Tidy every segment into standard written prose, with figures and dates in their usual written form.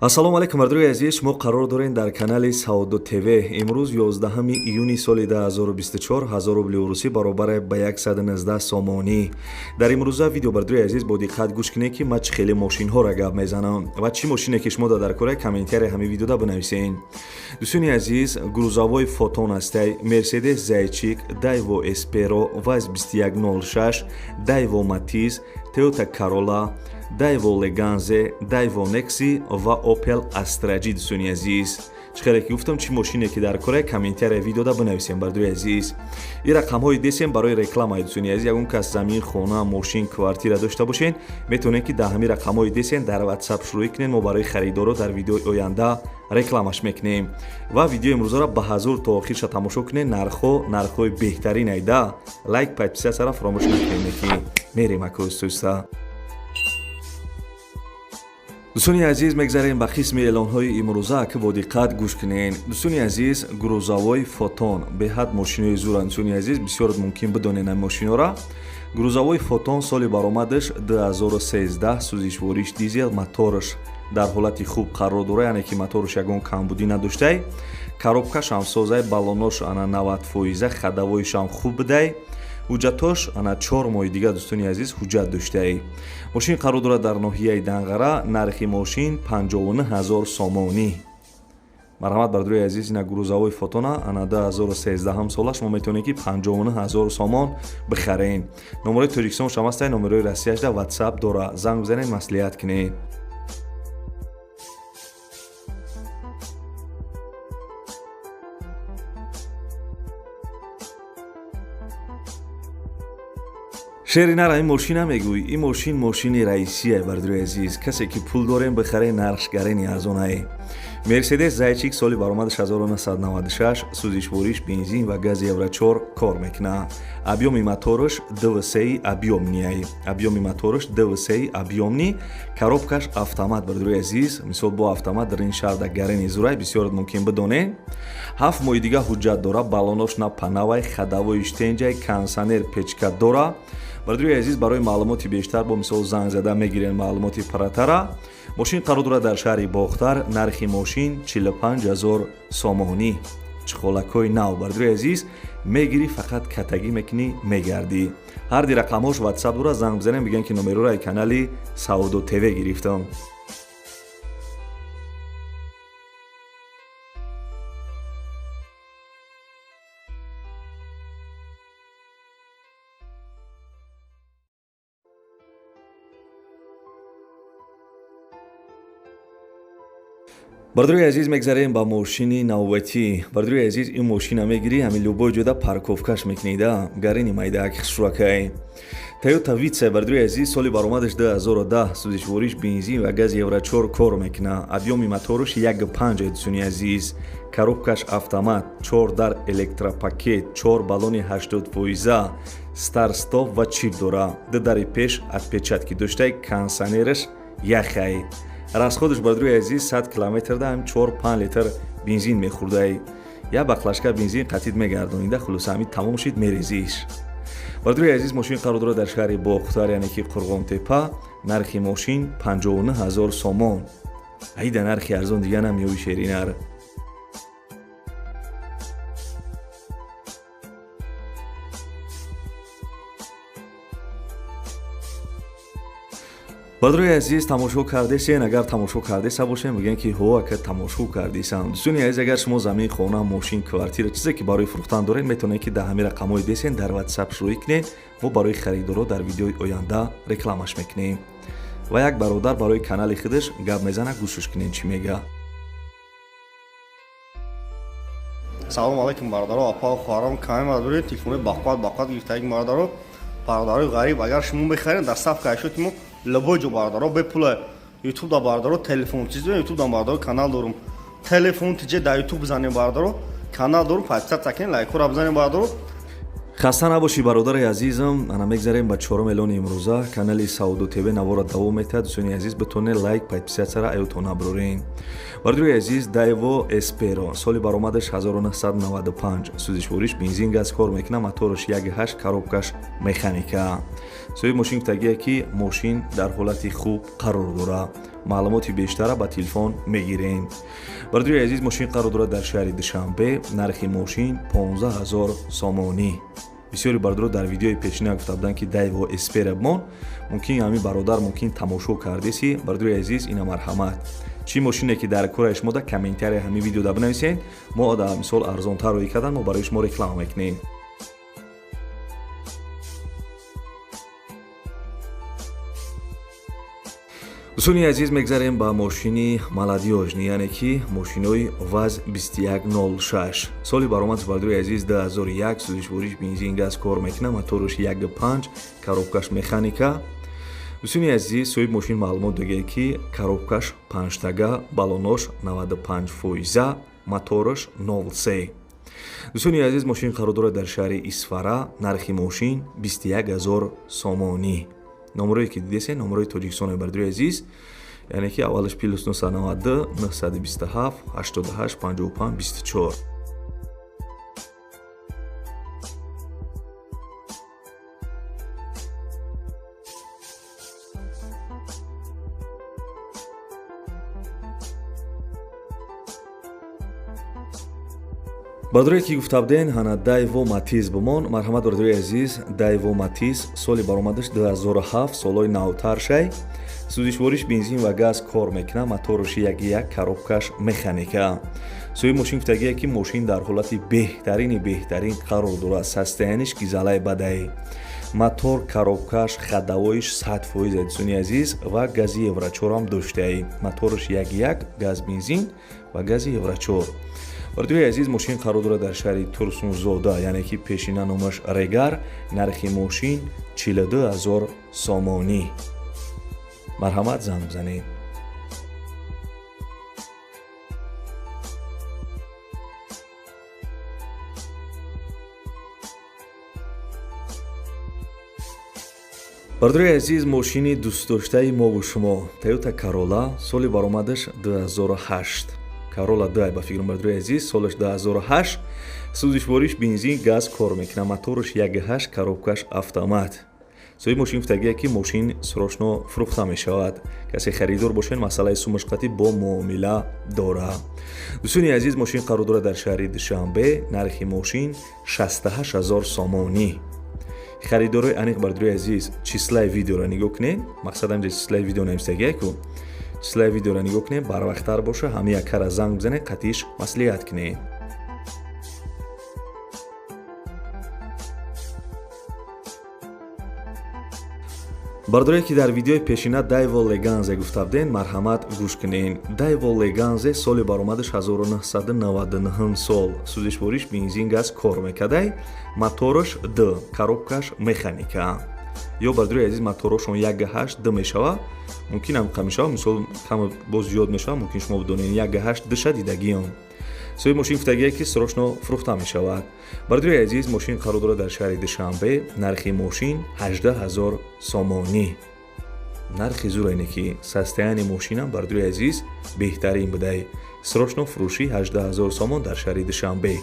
Ассалому алайкум, бардорои азиз, шумо қарор доред дар канали Савдо ТВ. Имрӯз 11 июни соли 2024, 1000 рубли русӣ баробар ба 119 сомонӣ. Дар имрӯза видео, бардорои азиз, бо диққат гӯш кунед, ки ман чӣ хеле мошинҳоро гап мезанам ва чӣ мошине ки шумо дар кора комментария ҳамин видеода бинависед. Дӯстони азиз, грузовой Фотон ҳастай, Мерседес Зайчик, Дайво Эсперо, ВАЗ 2106, Дайво Матиз, Toyota Corolla, Дайво Леганзе, Дайво Некси ва Opel Astra G. Дӯстони азиз, чӣ хеле ки гуфтам, чӣ мошине ки дар кора, комментария видеода бинависем. Бардои азиз, ин рақамҳои десем барои реклама. Дӯстони азиз, ягон кас замин, хона, мошин, квартира дошта бошен, метавонед ки дар ҳамин рақамҳои десен дар WhatsApp шурӯъ кунед. Мо барои харидоро дар видеои оянда рекламаш мекунем ва видеои имрӯзаро ба ҳазур то охирша тамошо кунед. Нархҳо нархҳои беҳтарин айда. Лайк, подписаться фаромӯш накунед, ки мерем акӯстуста. Дӯстони азиз, мегзарем ба қисми эълонҳои имрӯза, ки бо диққат гӯш кунед. Дӯстони азиз, грузовой Фотон беҳад мошинои зуранд. Дӯстони азиз, бисёр мумкин бидонед ин мошинора. Грузовой Фотон, соли баромадаш 2013, сӯзишвориш дизел, мотораш дар ҳолати хуб қарор дора, яъне ки мотораш ягон камбудӣ надоштай, коробкаш ҳам созай, баллонош ана 90 фоиза, ходовойшам хуб будай, ҳуҷҷатош ана 4 моҳи дига, дӯстони азиз, ҳуҷҷат доштаи. Мошин қарор дорад дар ноҳияи Данғара, нархи мошин 59 ҳазор сомонӣ. Марҳамат, бардорои азиз, ина грузовой Фотона, ана 2013 сола, шумо метавонед ки 59 ҳазор сомон бихарен. Номерои Тоҷикистон шам ҳастай, номерои Россияшда WhatsApp дора, занг бизанед, маслиҳат кунед. Шери нара, ин мошина мегӯй, ин мошин мошини раисия. Бардорои азиз, касе ки пул дорем, бихаре, нархш гарени арзонае. Мерседес Зайчик, соли баромадаш 1996, сӯзишвориш бензин ва гази Евро 4 кор мекунад. Объёми мотораш 2,3 объёмный, объёми мотораш 2,3 объёмный, коробкаш автомат. Бардорои азиз, мисол бо автомат дар ин шаҳр дар гарени зурай, бисёр мумкин бидонед. 7 моҳи дига ҳуҷҷат дора, баллонош на панавай, ходовоиш тенҷай, кондиционер, печка дора. Бардорои азиз, барои маълумоти бештар бо мисол занг зада мегирен маълумоти паратара. Мошин қарор дорад дар шаҳри Бохтар, нархи мошин 45 ҳазор сомонӣ. Чиқолакҳои нав, бардорои азиз, мегирӣ, фақат катагӣ мекунӣ, мегардӣ. Ҳарди рақамҳош WhatsApp дора, занг бизанем, бигӯем ки номерора канали Савдо ТВ гирифтам. Бардорои азиз, мегзарем ба мошини навбатӣ. Бардорои азиз, ин мошина мегирӣ, ҳамин любой ҷода парковкаш мекунида, гарини майдаак хушракай. Тойота Витса, бардорои азиз, соли баромадаш 2010, сӯзишвориш бензин ва гази Евро 4 кор мекунад. Объёми мотораш 1,5, дӯстони азиз, коробкаш автомат, 4 дар электропакет, 4 баллони 80 фоиза, старт-стоп ва чип дора, ду дари пеш отпечатки доштай, кондиционераш яхай. Расходаш, бардорои азиз, 100 километрда ҳам 4-5 литр бензин мехӯрдай. Як баклажка бензин қатид мегардонида. Хулоса, ҳамин тамом шид, мерезиш. Бардорои азиз, мошин қарор дорад дар шаҳри Бохтар, яъне ки Қурғонтепа, нархи мошин 59 ҳазор сомон. Аида нархи арзон дига намеёби, шеринар. Бардорои азиз, тамошо кардесен? Агар тамошо кардеса бошем, мегӯем ки ҳо, ака, тамошо кардесам. Дӯстони азиз, агар шумо замин, хона, мошин, квартира, чизе ки барои фурӯхтан доред, метавонед ки дар ҳамин рақамҳои десен дар WhatsApp шурӯъ кунед. Мо барои харидоро дар видеои оянда рекламаш мекунем. Ва як бародар барои канали худаш гап мезана, гӯшш кунед, чӣ мега. Салому алайкум, бародаро, апа, хоҳарон. Каме мардори телефони бақват бақват гирифтаги, бародаро, бародарои ғариб, агар шумо мехаред, дар ставка шуд мо любой ҷо, бародаро, бепула. Ютуб да, бародаро, телефон чиз, ютуб да, бародаро, канал дорум, телефон тиҷе дар ютуб бизанем, бародаро, канал дорум, подписаться кунед, лайкҳоро бизанем, бародаро. Хаста набошӣ, бародари азизам. Ана мегзарем ба чорум эълони имрӯза. Канали Савдо ТВ навора давом метаҳад. Дӯстони азиз, битонед лайк, подписатьсяра аётон наброрен. Бародари азиз, Дайво Эсперо, соли баромадаш 1995, сӯзишвориш бензин, газ кор мекунад, мотораш 1,8, коробкаш механика. Соҳиби мошин гуфтагие, ки мошин дар ҳолати хуб қарор дорад. Маълумоти бештара ба телефон мегирем. Бародари азиз, мошин қарор дорад дар шаҳри Душанбе, нархи мошин 15 000 сомонӣ. Бисёри бародаро дар видеои пешина гуфта буданд, ки Дайво Эспера бимон. Мумкин ҳамин бародар мумкин тамошо кардеси. Бародари азиз, ина марҳамат. Чӣ мошине ки дар кораи шумо да комментария ҳамин видео да бинависед, мо да мисол арзонтар рӯй кардан, мо барои шумо реклама мекунем. Дӯстони азиз, мегзарем ба мошини молодёжный, яъне ки мошинои ВАЗ 2106. Соли баромадаш, бародари азиз, 2001, сӯзишвориш бензин газ кор мекунад, мотораш 1.5, коробкаш механика. Дӯстони азиз, соҳиби мошин маълумот додагист, ки коробкаш панҷтага, баллонош 95 фоиза, мотораш 0,3. Дӯстони азиз, мошин қарор дорад дар шаҳри Исфара, нархи мошин 21 000 сомонӣ. Номерое ки дидесе, номерои Тоҷикистон, бародари азиз, яъне ки аввалаш плюс 992 927 88 55 24. Бародаре ки гуфта буден, ҳана Дайво Матиз бимон, марҳамат, бародари азиз, Дайво Матиз соли баромадаш 2007, солҳои навтар шай, сӯзишвориш бензин ва газ кор мекунад, мотораш 1.1, коробкаш механика. Соҳиби мошин гуфтагие, ки мошин дар ҳолати беҳтарини беҳтарин қарор дорад, состояниш гизалаи бадаи, мотор, коробкаш, ходовоиш 100%, дӯстони азиз, ва гази евро 4 ҳам доштаи. Мотораш 1.1, газ бензин ва гази евро 4. Бародари азиз, мошин қарор дорад дар шаҳри Турсунзода, яъне ки пешина номаш Регар, нархи мошин 42 000 сомонӣ. Марҳамат, занг бизанед. Бародари азиз, мошини дӯстдоштаи мову шумо Toyota Corolla, соли баромадаш 2008, Corolla 2 ба фикрам, бародари азиз, солаш 2008, сӯзишвориш бензин газ кор мекунад, мотораш 1.8, коробкаш автомат. Соҳиби мошин гуфтагие, ки мошин срочно фурӯхта мешавад, касе харидор бошед, масъалаи сумашқатӣ бо муомила дорад. Дӯстони азиз, мошин қарор дорад дар шаҳри Душанбе, нархи мошин 68 000 сомонӣ. Харидорои аниқ, бародари азиз, числаи видеоро нигоҳ кунед, мақсад ҳамҷа числаи видео нависагие ку, числаи видеоро нигоҳ кунед, барвақттар боша, ҳами якара занг бизанед, қатиш маслиҳат кунед. Бародаре ки дар видеои пешина Дайво Леганзе гуфта буден, марҳамат, гӯш кунед. Дайво Леганзе соли баромадаш 1999 сол, сӯзишвориш бензин газ кор мекардай, мотораш д, коробкаш механика. Ё, бародари азиз, моторошон 1.8 д мешава, мумкин ҳам кам мешава, мисол кам боз зиёд мешава, мумкин шумо бидонед 1.8 дша дидагиён. Соҳиби мошин гуфтагие, ки срочно фурӯхта мешавад. Бародари азиз, мошин қарор дорад дар шаҳри Душанбе, нархи мошин 18 000 сомонӣ. Нархи зур, ине ки состояние мошинам, бародари азиз, беҳтарин будай. Срочно фурӯшӣ, 18 000 сомон дар шаҳри Душанбе.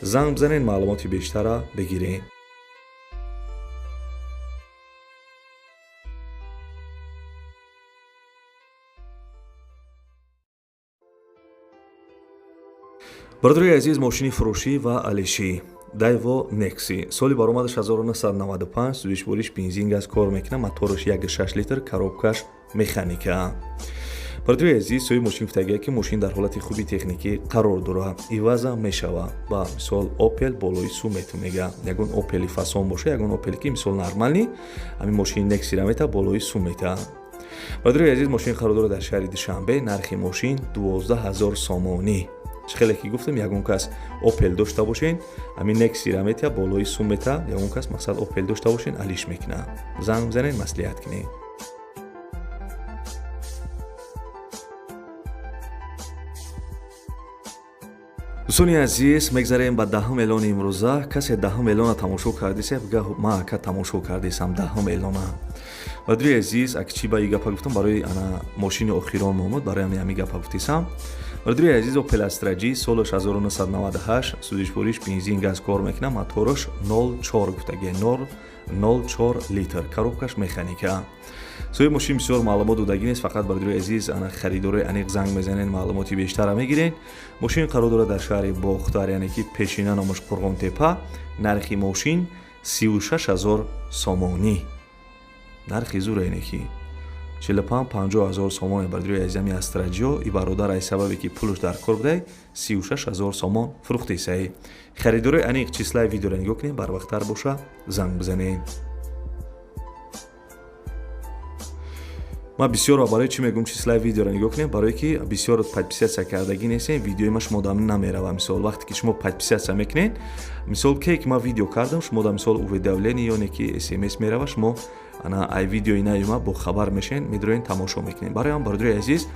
Занг бизанед, маълумоти бештара бигиред. Бародари азиз, мошини фурӯшӣ ва алишӣ Дайво Некси, соли баромадаш 1995, сӯзишвориш бензин газ кор мекунад, мотораш 1.6 литр, коробкаш механика. Бародари азиз, соҳиби мошин гуфтагие, ки мошин дар ҳолати хуби техникӣ қарор дорад, иваза мешава. Ба мисол Опел болои су мету мега, ягон Опели фасон боша, ягон Опел ки мисол нормальный, ҳамин мошини Нексира мета, болои су мета. Бародари азиз, мошин қарор дорад дар шаҳри Душанбе, нархи мошин 12 000 сомонӣ. Чӣ хеле ки гуфтам, ягон кас Опел дошта бошен, ҳамин Нексира метия, болои сум мета. Ягон кас мақсад Опел дошта бошен, алиш мекунад. Занг бизанед, маслиҳат кунед. Дӯстони азиз, мегзарем ба даҳум эълони имрӯза. Касе даҳум эълона тамошо кардисе, бига ма ака тамошо кардисам даҳум эълона. Бародари азиз, аки чӣ ба и гапа гуфтам, барои ана мошини охирон момуд, барои ҳами гапа гуфтисам. Бародари азиз, Опел Астра G, солаш 1998, сӯзишвориш бензин газ кор мекунад, мотораш 0,4 гуфтагия. 0,4 литр, коробкаш механика. Соҳиби мошин бисёр маълумот додагӣ нест, фақат, бародарои азиз, ана харидорои аниқ занг мезанен, маълумоти бештара мегирен. Мошин қарор дорад дар шаҳри Бохтар, яъне ки пешина номаш Қурғонтепа. Нархи мошин 36 000 сомонӣ. Нархи зура, яъне ки 45-50 ҳазор сомон, бародарои азизами Астра Ҷио. И бародар ай сабабе ки пулш дар кор будай, 36 ҳазор сомон фурӯхтесай. Харидорои аниқ числаи видеоро нигоҳ кунем, барвақттар боша занг бизанед. Ман бисёр барои чӣ мегӯм числаи видеоро нигоҳ кунем? Барое ки бисёр подписаться кардагӣ нестем, видеои ма шумо дам намерава. Мисол, вақте ки шумо подписаться мекунед, мисол, ке ки ман видео кардам, шумо да мисол уведомление ё не ки смс мерава, шумо ана ай видеои нави ма бохабар мешавед, медроен, тамошо мекунед. Барои ҳам, бародарои азиз,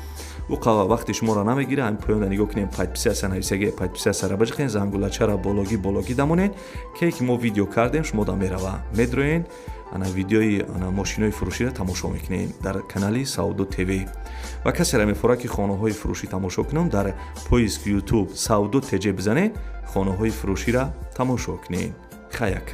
ӯ вақти шуморо намегира. Ҳамин поёнда нигоҳ кунем, подписаться нависаги, подписаться-ра биҷиқен, зангулачара бологӣ бологӣ дамонед. Ке ки мо видео кардем, шумо да мерава, медроен, ана видеои ана мошинои фурӯширо тамошо мекунем дар канали Савдо ТВ. Ва касеро мефорад ки хонаҳои фурӯшӣ тамошо кунам, дар поиск Ютуб Савдо ТЖ бизанед, хонаҳои фурӯширо тамошо кунед. Хаяк.